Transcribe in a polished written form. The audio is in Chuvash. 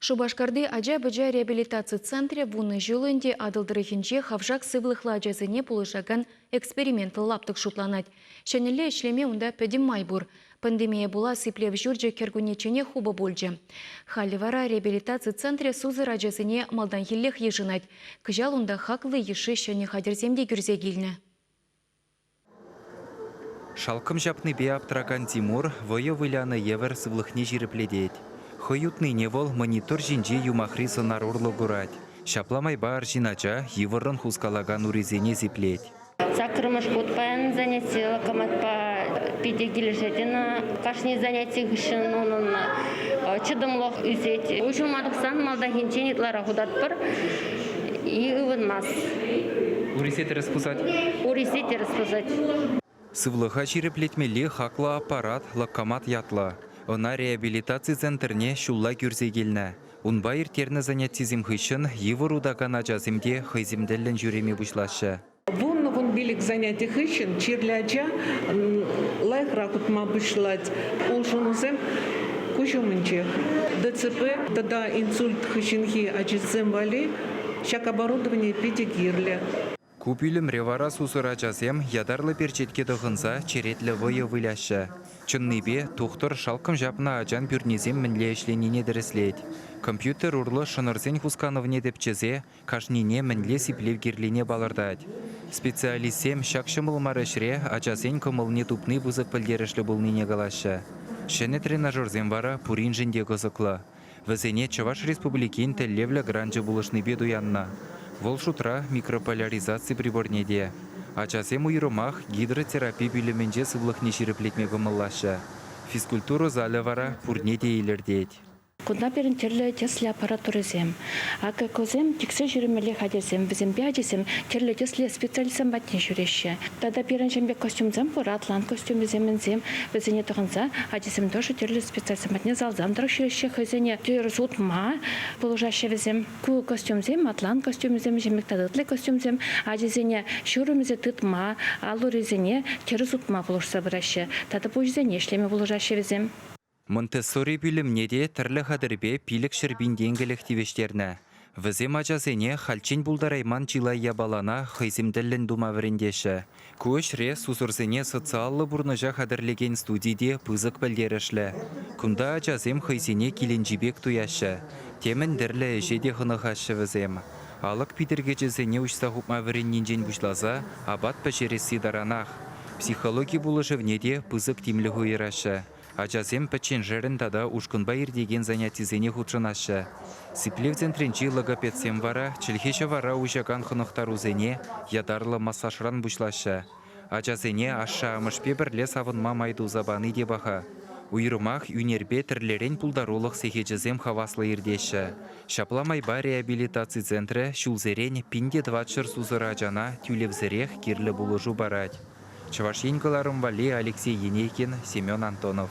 Шупашкарти ача-пӑча реабилитаци центрӗ вунӑ ҫул ӗнтӗ Атӑл тӑрӑхӗнче хавшак сывлӑхлӑ ачасене пулӑшакан экспериментлӑ лаптӑк шутланать. Ҫӗнӗлле ӗҫлеме унта пӗтӗм май пур. Пандемие пула сиплев ҫурчӗ кӗркуннечченех хупӑ пулчӗ. Халӗ вара реабилитаци центрӗ сусӑр ачасене малтанхиллех йышӑнать. Кӑҫал унта хаклӑ йышши ҫӗнӗ хатӗрсем те кӳрсе килнӗ. Шалкӑм ҫапнипе аптӑракан Тимур вӑйӑ вылянӑ евӗр сывлӑхне ҫирӗплетет. Хӑй утнине вӑл монитор ҫинчи юмахри сӑнар урлӑ курать. Ҫапла майпа арҫын ача йывӑррӑн хускалакан урисене сиплет. Саккӑрмӗш хут паян заняти локоматпа питӗ килӗшет ӑна. Кашни заняти хыҫҫӑн унӑн чӑтӑмлӑх ӳсет. Уҫӑлма тухсан малтанхинчен ытларах утатпӑр и ывӑнмасть. Урисе тӗрӗс пусать? Урисе тӗрӗс пусать. Сывлӑха ҫирӗплетмелли хаклӑ аппарат Локомат ятлӑ. Ӑна реабилитаци центрне ҫулла кӳрсе килнӗ. Унпа ирттернӗ занятисем хыҫҫӑн йывӑр утакан ачасем те хӑйсем тӗллӗн ҫӳреме пуҫлаҫҫӗ. 10-15 заняти хыҫҫӑн чирлӗ ача лайӑхрах утма пуҫлать. Улшӑнусем куҫ умӗнчех. ДЦП тата инсульт хыҫҫӑнхи ачасем валли ҫак оборудовани питӗ кирлӗ. Ку пӳлӗмре вара сусӑр ачасем ятарлӑ перчетке тӑхӑнса черетлӗ вӑйӑ выляҫҫӗ. Чӑннипе, тухтӑр шалкӑм ҫапнӑ ачан пӳрнисем мӗнле ӗҫленине тӗрӗслет. Компьютер урлӑ шӑнӑрсен хусканӑвне тӗпчесе кашнине мӗнле сиплев кирлине палӑртать. Специалистсем ҫак ҫӑмӑл мар ӗҫре ачасен кӑмӑлне тупни пысӑк пӗлтерӗшлӗ пулнине калаҫҫӗ. Ҫӗнӗ тренажерсем вара пуриншӗн те кӑсӑклӑ. Вӗсене Чӑваш Республикин тӗллевлӗ гранчӗ пулӑшнипе туяннӑ. Вӑл шутра микрополяризаци приборне те. Ачасем уйрӑмах гидротерапи пӳлӗмӗнче сывлӑхне ҫирӗплетме кӑмӑллаҫҫӗ. Физкультура залӗ вара пурне те илӗртет. Кунта пирӗн тӗрлӗ тӗслӗ аппаратурӑсем. Акӑ кусем тӗксе ҫӳремелли хатӗрсем. Вӗсемпе ачасем тӗрлӗ тӗслӗ специалистсем патне ҫӳреҫҫӗ. Тата пирӗн ҫын пек костюмсем пур, атлант костюмӗсем, мӗнсем. Вӗсене тӑхӑнса ачасем тоже тӗрлӗ специалистсем патне залсем тӑрӑх ҫӳреҫҫӗ. Хӑйсене тӗрӗс утма пулӑшаҫҫӗ вӗсем. Ку костюмсем, атлант костюмӗсем, ҫын пек тата ытти костюмсем ачасене ҫурӑмӗсене тытма, ал-урисене тӗрӗс утма пулӑшса пыраҫҫӗ. Тата пуҫӗсене ӗҫлеме пулӑшаҫҫӗ вӗсем. Монтессори пӳлӗмне те тӗрлӗ хатӗрпе 500 000 тенкӗлӗх тивӗҫтернӗ. Вӗсем ачасене хальччен пултарайман чылай япалана хӑйсем тӗллӗн тума вӗрентеҫҫӗ. Ку ӗҫре сусӑрсене социаллӑ пурнӑҫа хатӗрлекен студи те пысӑк пӗлтерӗшлӗ. Кунта ачасем хӑйсене килӗнчи пек туяҫҫӗ. Темӗн тӗрлӗ ӗҫе те хӑнӑхаҫҫӗ вӗсем. Алӑк питӗркӗчӗсене уҫса хупма вӗреннинчен пуҫласа апат пӗҫересси таранах. Психологи пулӑшӑвне те пысӑк тимлӗх уйӑраҫҫӗ. Ачасем пӗчченшерӗн тата ушкӑнпа иртекен занятисене хутшӑнаҫҫӗ. Сиплев центрӗнчи логопедсем вара чӗлхе-ҫӑвара уҫакан хӑнӑхтарусене ятарлӑ массажран пуҫлаҫҫӗ. Ачасене ашшӗ-амӑшпе пӗрле савӑнма май туса пани те паха. Уйрӑмах ӳнерпе тӗрлӗрен пултарулӑх сехечӗсем хаваслӑ иртеҫҫӗ. Ҫапла майпа реабилитаци центрӗ ҫулсерен 1400 сусӑр ачана тӳлевсӗрех кирлӗ пулӑшу парать. Чӑваш Ен кӑларӑм валли Алексей Енейкин, Семен Антонов.